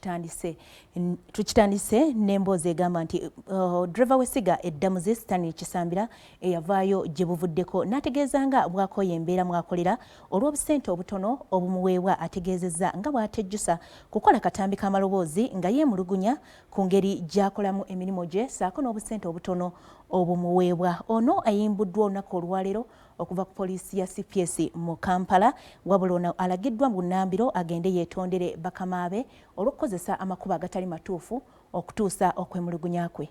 Tukitandise tukitandise n'emboozi egamba nti driver w'essiga eddamuzi Stanley Kisambira eyavaayo gye buvuddeko n'ategeeza nga bw'akooye embeera mw'akolera olw'obusente obutono obumuweebwa, ategeezezza nga bw'atejjusa kukola katambi k'amaloboozi nga yeemulugunya ku ngeri gy'akolamu emirimu gye ssaako n'obusente obutono obumuweebwa. Ono ayimbuddwa olunaku olwaleero okuva ku poliisi ya CPS mu Kampala, wabula ono alagiddwa bunnambiro agende yeetondere bakama be olw'okukozesa amakubo agatali matuufu okutuusa okwemulugunya kwe.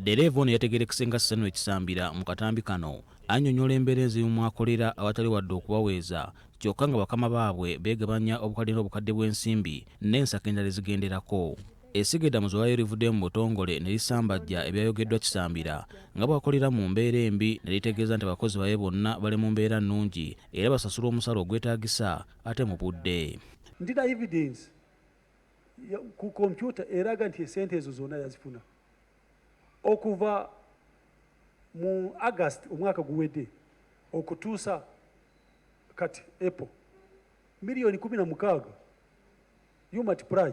Ddereeva ono yategeerekese nga Stanley Kisambira mu katambi kano annyonnyola embeera enzibu mw'akolera awatali wadde okubaweeza, kyokka nga bakama baabwe beegabanya obukadde n'obukadde bw'ensimbi n'ensako endala ezigenderako. Essiga eddamuzi olwaleero livuddeyo mu butongole ne lisambajja ebyayogeddwa Kisambira nga bw'akolera mu mbeera embi, ne litegeeza nti abakozi baabwe bonna bali mu mbeera nnungi era basasulwa omusala ogwetaagisa ate mu budde. Ndina evidence ku kompyuta eraga nti esente ezo zonna yazifuna okuva mu August omwaka guwedde okutuusa kati April, miliyoni 16. You multiply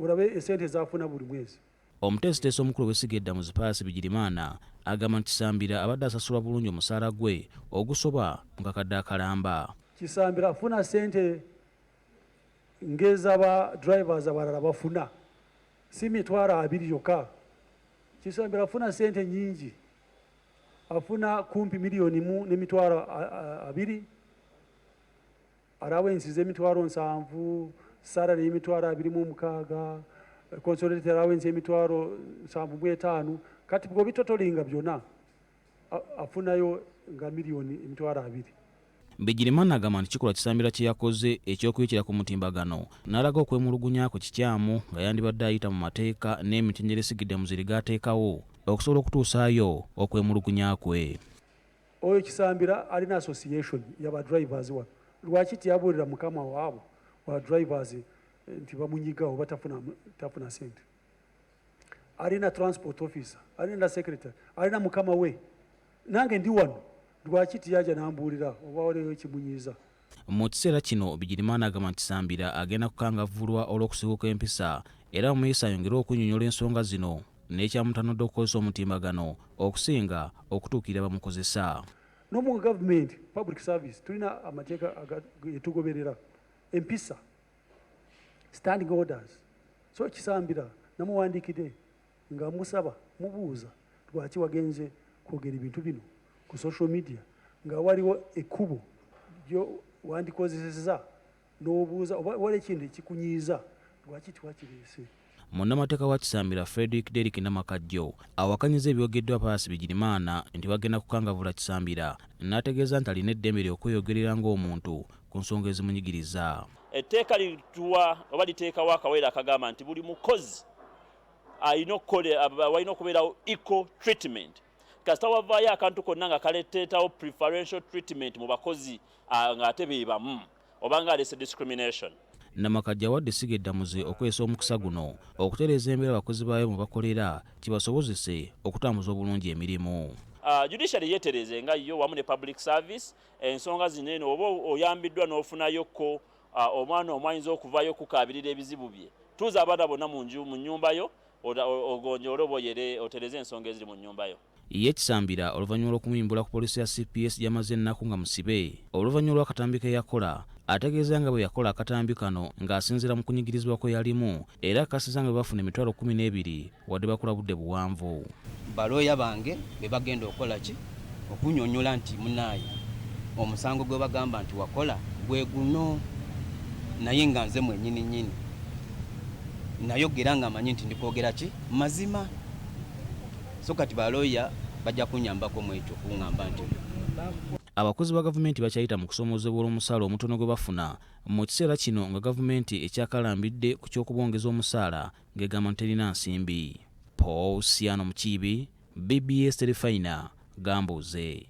olabe esente ezafuna buli mwezi. Omuteesiteesi omukulu w'essiga eddamuzi Pius Bigirimana agamba nti Kisambira abadde asasulwa bulungi omusaala gwe ogusoba mu kakadde akalamba. Kisambira afuna sente ng'ezaba drivers abalala bafuna, si 200,000 yokka. Kisambira afuna sente nyingi, afuna kumpi miliyoni 1.200,000, allowance z'emitwalo 70, salary y'emitwalo 26, consolidated allowance y'emitwalo 75. Kati bw'obitotolinga byonna, afunayo nga miliyoni 20,000. Bigirimana agamba nti kikolwa Kisambira kye yakoze eky'okuyitira ku mutimbagano n'alaga okwemulugunya kwe kikyamu, nga yandibadde ayita mu mateeka n'emitendera essiga eddamuzi lye gaateekawo okusobola okutuusaayo okwemulugunya kwe. Oyo Kisambira alina association yaba drivers wano. Lwaki tiyabuulira mukama waabwe wa drivers nti bamunyiga oba tafuna sente? Alina transport officer, alina secretary, alina mukama we. Nange ndi wano, lwaki tiyaja nambuulira oba waliwo ekimunyiiza? Mu kiseera kino Bigirimana agamba nti Kisambira agenda kukangavvulwa olw'okusibuka empisa, era bamuyise ayongere okunnyonnyola ensonga zino n'ekyamutanudde okukozesa omutimbagano okusinga okutuukirira bamukozesa. N'omu gavumenti, public service, tulina amateeka getugoberera, empisa, standing orders. So Kisambira namuwandiikidde nga musaba, mubuuza lwaki wagenze kwogera ebintu bino ku social media nga waliwo ekkubo lyo wandikozesezza n'obuuza oba waliwo ekintu ekikunyiiza, lwaki tiwakireese? Munnamateeka wa Kisambira Frederick Derrick Namakajjo awakanyiza ebyogeddwa Pius Bigirimana nti bagenda kukangavvula Kisambira, n'ategeeza nti alina eddembe ly'okweyogerera ng'omuntu ku nsonga ezimunyigiriza. Etteeka lituwa oba liteekawo akaweero akagamba nti buli mukozi alina okukola, walina okubeerawo equal treatment. Kasita wavaayo akantu konna nga kaleteetawo preferential treatment mu bakozi ng'ate be bamu, oba nga aleese discrimination. Namakajjo awadde essiga eddamuzi okukozesa omukisa guno okutereeza embeera abakozi baayo mwe bakolera kibasobozese okutambuza obulungi emirimu. Judiciary yeetereze nga yo wamu ne public service ensonga zino eno, oba oyambiddwa n'ofunayokko omwana omu ayinza okuvaayo okukaabirira ebizibu bye. Tuuza abaana bonna mu nju, mu nnyumba yo, ogonjoole oba oyere otereze ensonga eziri mu nnyumba yo. Ye Kisambira oluvannyuma lw'okumuyimbula ku poliisi ya CPS gy'amaze ennaku nga musibe oluvannyuma lw'akatambi ke yakola, ategeeza nga bwe yakola akatambi kano ng'asinziira mu kunyigirizibwa kwe yalimu, era akakasizza nga bwe bafuna 12,000 wadde bakola budde buwanvu. Balooya bange be bagenda okukola ki okunyonyola nti munaaye omusango gwe bagamba nti wakola gwe guno, naye nga nze mwenyini nyini nayogera nga manyi nti ndikwogera ki mazima. So kati balooya bajja kunyambako mu ekyo kuŋŋamba nti Abakozi ba gavumenti bakyayita mu kusoomoozebwa olw'omusaala omutono gwe bafuna mu kiseera kino, nga gavumenti ekyakalambidde ku ky'okubongeza omusaala ng'egamba nti terina nsimbi. Paul Siano Mukiibi, BBS Terefayina. Gambuuze.